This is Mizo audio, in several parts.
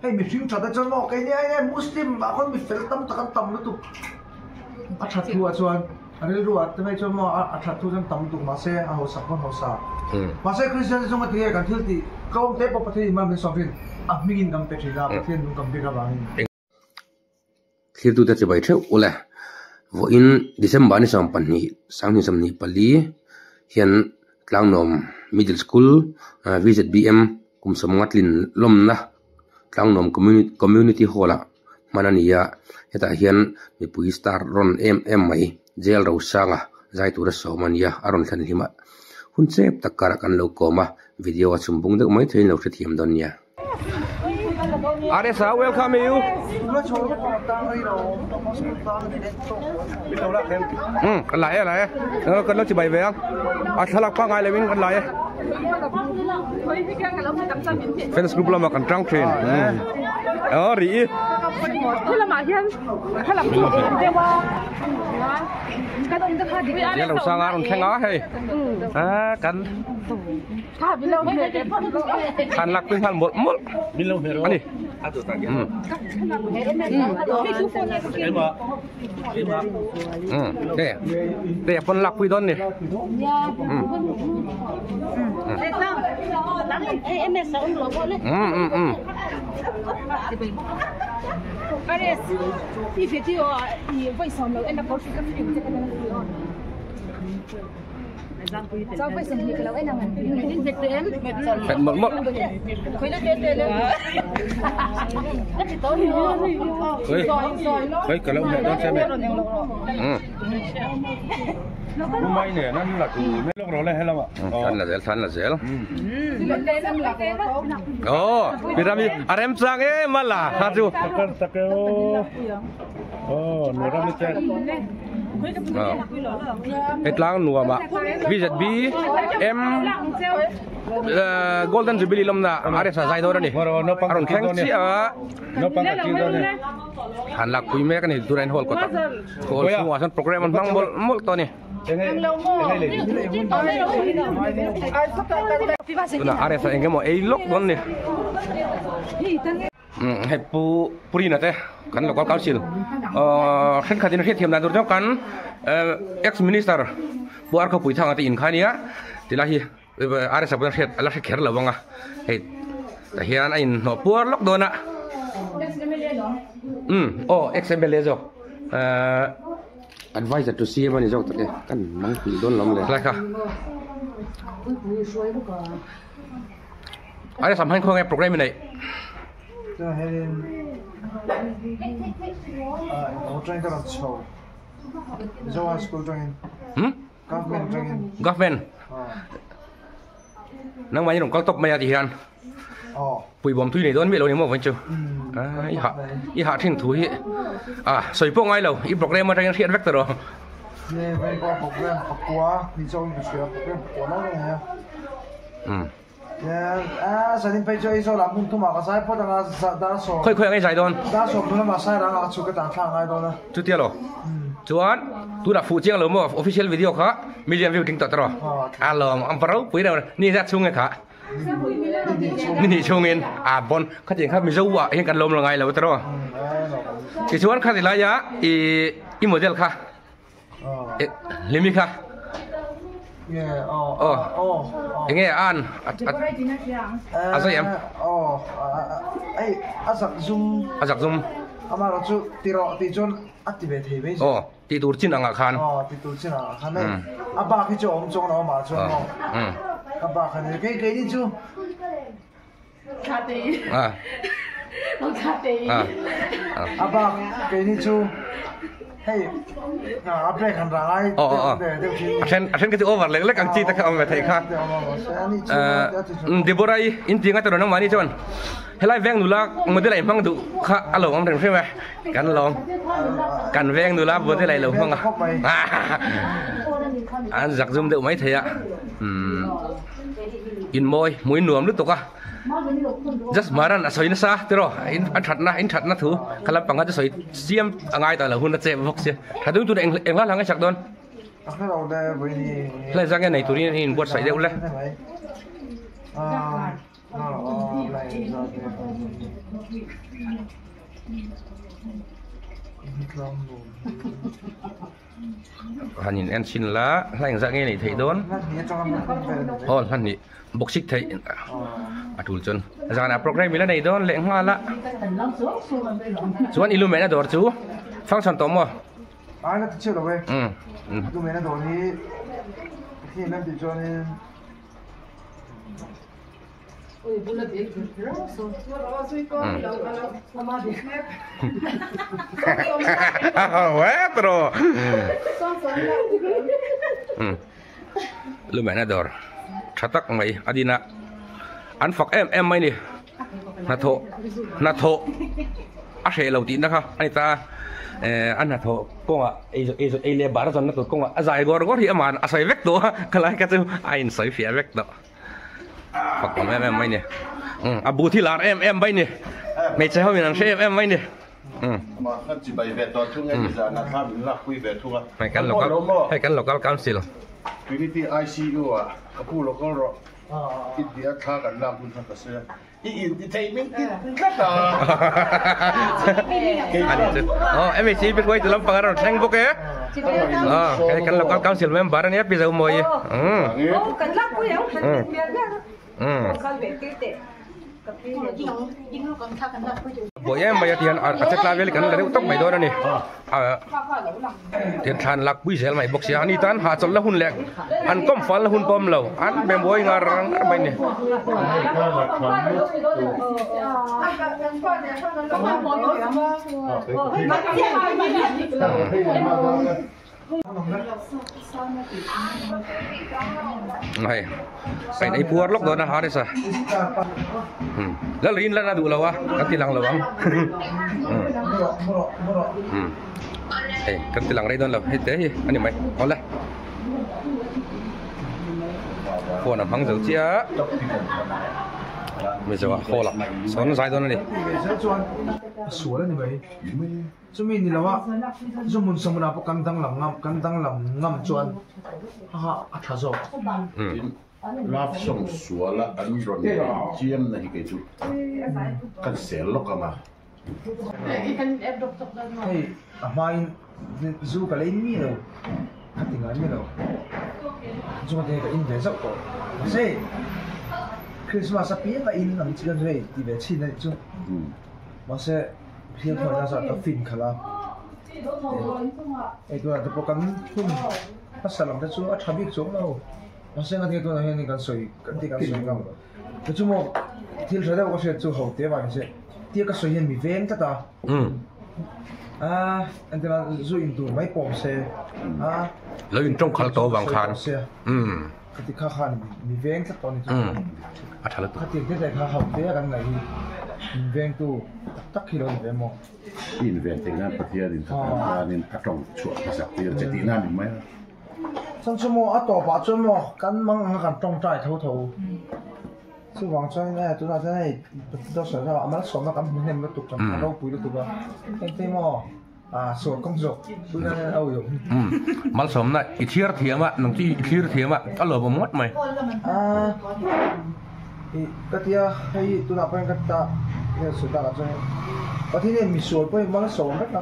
Hei mihring that a chuan maw keini ai nge Muslim ah khawn mi fel tam tak an tam lutuk a that thu ah chuan a rilru ah te mai chuan maw a that thu chuan tam lutuk mahse a hausak pawn hausa mahse Kristian te chunga tinge kan thil tih tlawm te pawh Pathian in mal min sawm thin a hmingin kan pe thin a Pathian nung kan biak avangin. Thlirtute chibai theuh ule. Vawiin December ni 12, 2024 hian Tlangnuam Middle School VZBM kum sawmnga tlin lawmna Tlangnuam Community Hall ah hman a ni a, hetah hian mipui star rawn em em mai Jail Rosanga zai tura sawm a ni a, a rawn thlen hlim a, hun chep tak karah kan lo kawm a, video a chhum bung deuh mai theiin lo hrethiam dawn nia. Aresa welcome you. Um kan lai e lai e kan lo chibai ve a a thlalak pangai lovin kan lai e fans group lama kan tang thin um a ri i lo sanga rawn thleng a hei a kan Khan lak pui nghal mawlh mawlh a ni. Te te pawn lak pui dawn ni. Khat mawlh mawlh. Khoi ka lo hmeh dawn che me. Lumai ne nan la tu me lok ro le helama. Than la zel than la zel. Oh, pirami arem chang e mala kha chu. Takar takeo. Oh, nurami che. Hei tlang nuam ah VZB M Golden Jubilee lawmna RS a zai dawn a ni. A rawn thleng chiah a. Han lak pui mek a ni Durain Hall kawtah. Hall chhungah chuan program an hmang mawlh mawlh tawh a ni. Tunah RS a eng emaw ei lawk dawn a ni. Hei pu Purina te kan local council thenkhat in hriat thiam dan tur chu kan ex minister pu Arkhaw Puithanga te in kha ania tilai hi RSA pawn a hriat a la hre kher lo ang a hei tah hian a inhnawh puar lawk dawn a um aw ex MLA zawk adviser to CM a ni zawk tak e kan mang pih dawn lo le tlai kha. Ai sam han khaw nge program nei. Chuan hianin ah eng atangin ka rawn chho Mizo High School atangin Hmm? Government atangin Government. Nangmah ni rawn kal tawp mai a ti hian. Aw. Puibawm tui nei dawn miah lo ni maw vawiin chu. Ah i hah i hah thin thu hi ah sawi pawh ngai lo i program atangin hriat vek ta rawh. Ni vawiin pawh program pakua ni zawngin ka hria program pakua lai lai a. Hmm. Khawi khawi ang i zai dawn? Chutia lo. Chuan tunah fuh chiang lo maw official video kha million view tling tawh tawh rawh. A lawm ang va ropui reuh ni zat chhung nge kha. Ni hnih chhungin a bon khatiang kha Mizo ah hian kan lawm lo ngai lo tawh rawh. Tichuan khati laia i i model kha Hlimi kha aw enge an a zai em a zak zum aw tih tur chin angah khan A then a then ka chu over lek lek ang chi te kha awm ve thei kha Deborah i in ti nga tawh nangmahni chuan helai veng nula model a inhmang duh kha a lo awm reng hrim e kan lawm kan veng nula model a ilo hmang a an zak zum deuh mai thei a In mawi hmui nuam lutuk a just maran a sawi nasa tiraw in a thatna in thatna thu kha lampang kha chu sawi chiam a ngai ta lo hun a chep bawk sia tha deuh tuna eng eng hla hla nge chak dawn hlai zang nge nei turin in buatsaih deuh le. Han in en chhin la hla engzah nge neih theih dawn aw hla hnih bawk sik theih a tul chuan zanah program ila nei dawn leh nghal a chuan i lumehna dawr chu function tawh maw Ai na ti chiah lo e lumehna dawr hi khi an tih chuanin Lumehna dawr tha tak mai a din a an fak em em mai ni hnathawh hnathawh a hreh lo tihna kha a ni ta a eh a hnathawh kawngah ei ei ei leh bar a zawnna tur kawngah a zai gawr gawr hi aman a sawi vek tawh a khalai kha chu a insawi fiah vek tawh. Fak awm em em mai ni. Um a bu thi lar em em mai ni. Hmeichhe ho in an hre em em mai ni. Um. Kan chi bai ve tawh thung e ni zan a thla min lak pui ve thung a. Hei kan local hei kan local council. Trinity ICU ah ka pu local rawh. I ti a thla kan lak hun kha ka sawi a. I in ti thei min ti tlat a. Ani chu. Oh, MEC pi khuai tu lampang a rawn thleng bawk e. Oh, hei kan local council member ania pi Zomawi. Um. Oh, kan lak pui ang. Um. Buai em mai a tihian a che tlai vel kan la deuh tawp mai dawn a ni. Tihian thlan lak pui zel mai bawk sia ani tan hahchawlh la hun leh an kawm fal la hun pawh awm lo an be mawi ngar ngar mai a ni. Hei a in ei puar lawk dawn a Haris a Lalrin lan a duh lo a kan ti lang lo ang hei kan ti lang rei dawn lo hei te hi a ni mai awle phone a hmang zo chiah mizo ah hall ah sawn zai dawn a ni. Chumi ni lo a, zu hmun sawmna pawh kan danglam ngam, kan danglam ngam chuan ha a tha zawk. Love song sual a an rawn neih chiam na hi kei chu kan sel lawk ang a. Hei a hmain zu ka la in mi lo, ka ti ngai mi lo, zu ka ti ka in ve zauh tawh. Mahse Christmas a piang a in ang chi khan chu hei ti ve chhin a nih chu. Mahse. Thiam pawh ina zat ka fin khalh a, hei tunah te pawh kan hun hmasa lam te chu a tha bik chuang lo, mahse engati nge tunah hian kan sawi kan tih kan sawi ngam te chu maw thil tha deuh ka hriat chu ho te vang se tia ka sawi hian mi veng tlat a, a engtin a zu in tur mai pawm se a lo in tawng khalh tawh vang khan ka ti kha khan mi veng tlat tawh a ni chu a tha lutuk khatiang te te kha ho te a kan ngaih hi min vengtu tak tak hi lo ni ve maw i inven theih nan Pathian in khanin a tawng chhuah hmasak tir che tih nan ni mai a chuan chu maw a tawpah chuan maw kan mang anga kan tawngtai tho tho chuvang chuan e tunah chuan hei Doctor a malsawmna kan hmu hnem lutuk kan ropui lutuk a engtin maw Malsawmna i thlir thiam a, nang chu i thlir thiam a, a lawmawm ngawt mai. Ka tia hei tunah pawhin ka ta sawi takah chuan Pathian hian misual pawhin malsawm vek a,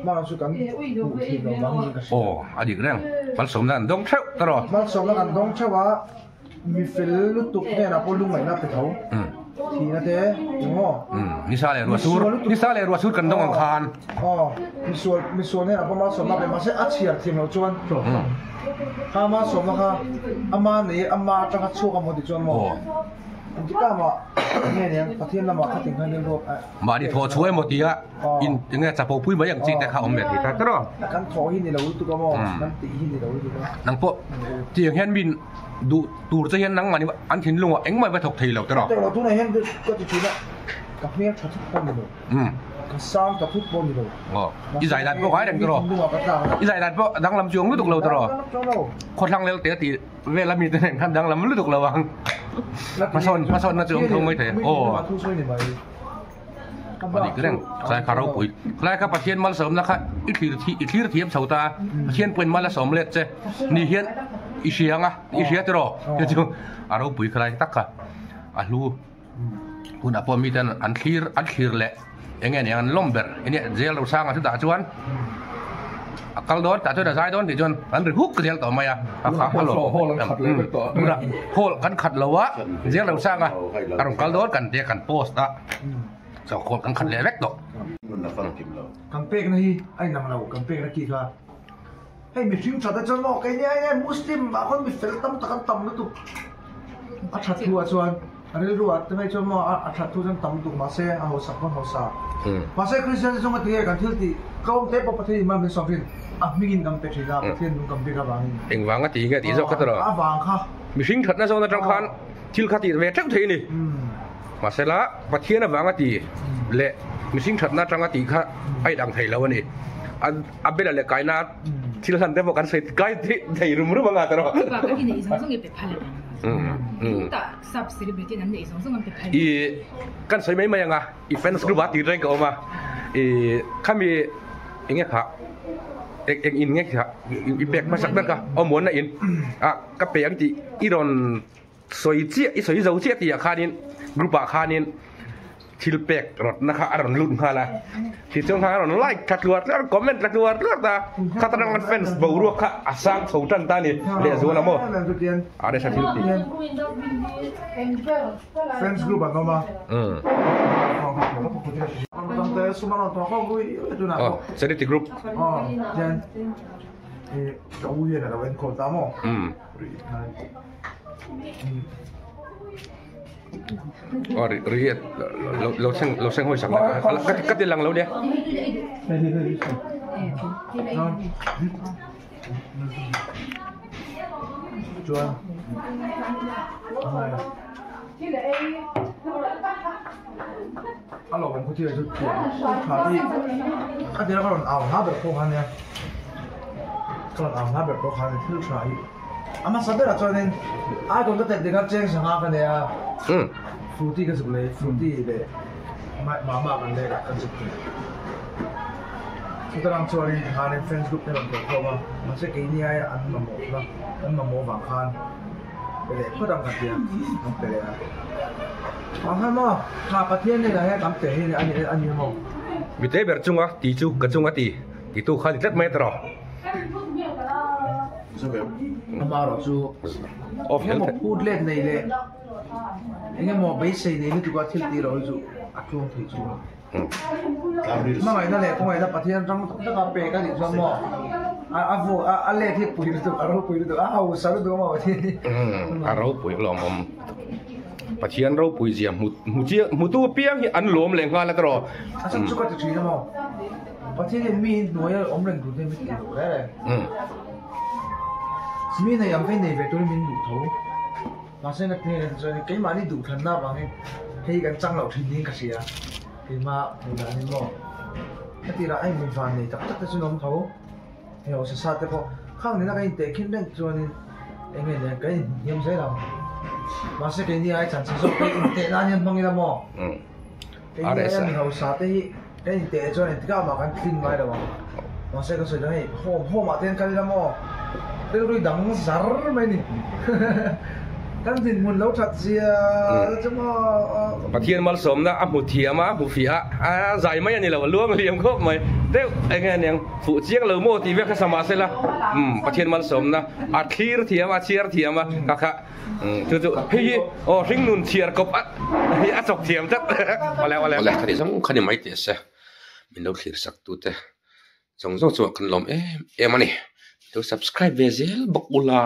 hmangah chu kan hmuh thin lo vang niin ka hria. Aw a dik reng, malsawmna an dawng theuh ta rawh. Malsawmna kan dawng theuh a. Mi fel lutuk hnenah pawh lungngaihna pe tho thihna te eng maw? Nisa leh ruah sur, nisa leh ruah sur kan dawng ang khan. Aw, misual, misual hnenah pawh malsawmna pe mahse a chhiar thiam loh chuan kha malsawmna kha ama nei ama atanga chhuak a maw tih chuan maw? Engtikah mah nge niang Pathian lamah kha ting khan rilru a. Mahni thawh chhuah emaw tia in enge chapo pui mai ang chi te kha awm ve thei ta tawh rawh. Kan thawh hi ni lo lutuk a maw? Kan tih hi ni lo lutuk a. Nang pawh tiang hian min duh tur che hian nangmah ni an thinlung ah engmah va thawk thei lo tawh rawh. Tawh lo tunah hian ka ti thin a, ka hmel tha thut pawh ni lo, ka sang ta thut pawh ni lo. Aw, i zai dan pawh ngai reng tawh rawh. I zai dan pawh danglam chuang lutuk lo tawh rawh. Khawthlang lel te tih vel ami te nen khan danglam lutuk lo ang. Hmasawn hmasawnna chu awm tho mai thei. Aw. A dik reng, khalai kha ropui. Khalai kha Pathian malsawmna kha i thlir i thlir thiam chho ta a, Pathian pawhin mal a sawm let che ni hian i hria ang a, i hria tiraw? Chu chu a ropui khalai tak kha a hlu. Hunah pawh miten an thlir an thlir leh eng nge niang an lawm ber enge jail ro sanga chutah chuan a kal dawn tah chuan a zai dawn tih chuan an ri huk zel tawh mai a a kha a lawm hall an khat leh vek tawh tunah hall kan khat lo a jail ro sanga a rawn kal dawn kan tia kan post a so hall kan khat leh vek tawh. Kan pekna hi a inang lo kan pekna khi kha hei mihring that a chuan maw keini ai nge muslim ah khawn mi fel tam tak an tam lutuk a that thu ah chuan a rilru ah te mai chuan maw a that thu chuan tam lutuk mahse a hausak pawn hausa mahse christian te chunga tinge kan thil tih tlawm te pawh Pathian in mal min sawm thin a hming in kan pe thin a Pathian nung kan bik avangin engvanga tih nge tih zawk kha tawh a vang kha mihring thatna zawn atang khan thil kha tih ve teuh thei a ni. Mahsela, Pathian avanga ti leh mihring thatna atanga tih kha a inang thei lo a ni. A bela leh kaina thil hlan te pawh kan sawi kai thei rum rum anga tawh. Chubakah i neih zawng zawng i pe phal ang. Chutah sub celebrity an neih zawng zawng an pe phal. I kan sawi mai mai anga i fans group ah tih reng ka awm a. I khami enge kha eng eng in nge kha i pek hmasak ber kha awmuanna in a ka pe ang tih i rawn Sawi chiah, i sawi zo chiah tih ah khanin group ah khanin thil pek rawtna kha a rawn lut nghal a, tichuan khan a rawn like tha tluar tluar, comment tha tluar tluar ta, kha ta rang fans boruak kha a sang chho tan ta a ni lehzual a maw? A resa thil tih. Fans group an awm a. Aw, charity group. Aw ri ri hian lo lo thleng lo thleng hawi sak la ka ka ti lang lo nia. Chuan a lo awm khaw chu thiam tha hi a tira ka rawn au hna ber pawh kha nia ka rawn au hna ber pawh kha nia thil tha hi a hmasa berah chuanin icon ka tel tikha cheng sangha ka nei a frooti ka zuk leh frooti leh mama kan lek a ka zuk thei chuta lang chuanin tikhanin fans group te rawn kal khawm a mahse keini aia an mamawh na an mamawh vang khan pe leh phawt ang ka tia an pe leh a a ha maw ha Pathian hnenah hian kan pe hi a ni a ni maw. Mite ber chunga ti chu ka chunga ti ti tu kha ni tlat mai a tawh. Amaherawh chu engemaw phut let nei leh engemaw beisei nei lutuk a thil tih loh hi chu a tluang thei chu. Hmangaihna leh khawngaihna Pathian ram tak taka pek a nih chuan maw a vu a let hi pui lutuk a ropui lutuk a hausa lutuk a maw Pathian hi. A ropui lawmawm Pathian ropui zia hmu hmu chiang hmutu apiang hi an lawm leh nghal a tawh. A chhan chu ka ti thin a maw Pathian hian mi hi hnuaia awm reng tur te min tih loh reng reng. Mi nei ang te nei ve turin min duh tho. Mahse na hnenah chuan keimahni duhthlanna avangin hei kan chang loh thin niin ka hria. Keimah hmuh danin maw? Ka tirah a inmi van nei tak tak te chu an awm tho. Hei aw sasa te pawh khang nena kan intehkhin reng chuanin eng nge nen kan inhniam zel ang. Mahse keini ai chan chhe zawk te inteh nan hian hmang ila maw? Keini aia mi hausa te hi kan inteh chuan engtikah mah kan tlin ngai lo ang. Mahse ka sawi dang hei home home ah te hian kal ila maw? Rilru dang zar mai ni. Kan dinhmun lo that zia chu maw. Pathian malsawmna a hmu thiam a, a hmu fiah a, a zai mai a ni lo, a luang liam khawp mai. Deuh eng nge aniang, fuh chiang lo maw tih vek kha sa mahse la, umm Pathian malsawmna a thlir thiam a, a chhiar thiam a, kha kha chu chu hei hi aw hringnun chhiar kawp a hi a chawk thiam tlat. Awle awle. Awle khani zawng khani mai teh se, min lo thlir sak tute. Zawng zawng chungah kan lawm em em a ni. Lo subscribe ve zel bawk ula.